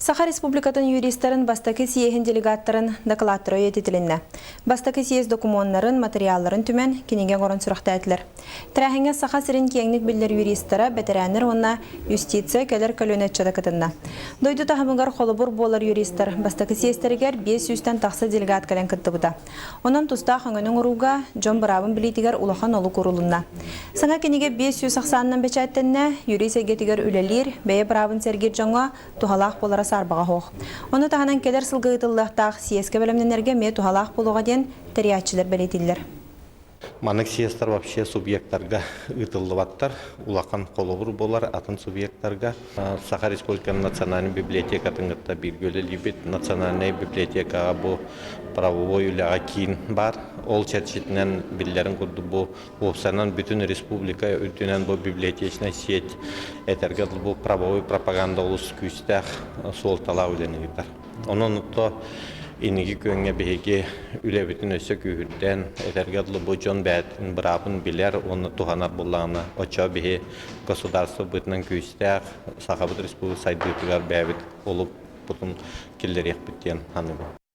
Саха Республикатын юристарын бастакы съеһин делегаттарын дакылааттара үйэтитилиннэ. Бастакы съезд докумуоннарын, материалларын түмэн, кинигэ оҥорон сүрэхтээтилэр. Тэрээһиҥҥэ Саха сирин киэҥник биллэр юристара, бэтэрээннэр уонна юстиция кэлэр көлүөнэ ыччата кытынна. Дойду таһымыгар холобур буолар юристар бастакы съезтэригэр 500-тэн тахса делегат кэлэн кыттыбыта. Онон тустаах өҥөнү оҥорууга дьон быраабын билиитигэр улахан олук урулунна. Саҥа кинигэ 500 ахсаанынан бэчээттэннэ, юрист эйгэтигэр үлэлиир, бэйэ быраабын сэргиир дьоҥҥо туһалаах буолара саарбаҕа суох. Ону таһынан кэлэр сылга ыытыллыахтаах съезкэ бэлэмнэнэргэ эмиэ туһалаах буолуоҕа диэн тэрийээччилэр бэлиэтииллэр. Маннык съезтэр вообще субъектарга ыытыллыбаттар. Улахан холобур буолар атын субъектарга. Саха Республикатын национальнай библиотекатын кытта бииргэ үлэлиибит. Национальнай библиотекаҕа бу правовой үлэҕэ киин баар. Ол чэрчитинэн биллэрин курдук бу уопсайынан бүтүн республика үрдүнэн бу библиотечнай сеть этэргэ бу правовой пропаганда олус күүстээх суолталаах үлэни ыытар. Онон то инники күөҥҥэ биһиги үлэбитин өссө күүһүрдэн, этэргэ дылы бу дьон бэйэтин быраабын билэр уонна туһанар буоллаҕына, оччоҕо биһи государство быһыытынан күүстээх Сахабыт Республика сайдыытыгар бэйэбит олукпутун киллэриэхпит диэн саныыбын.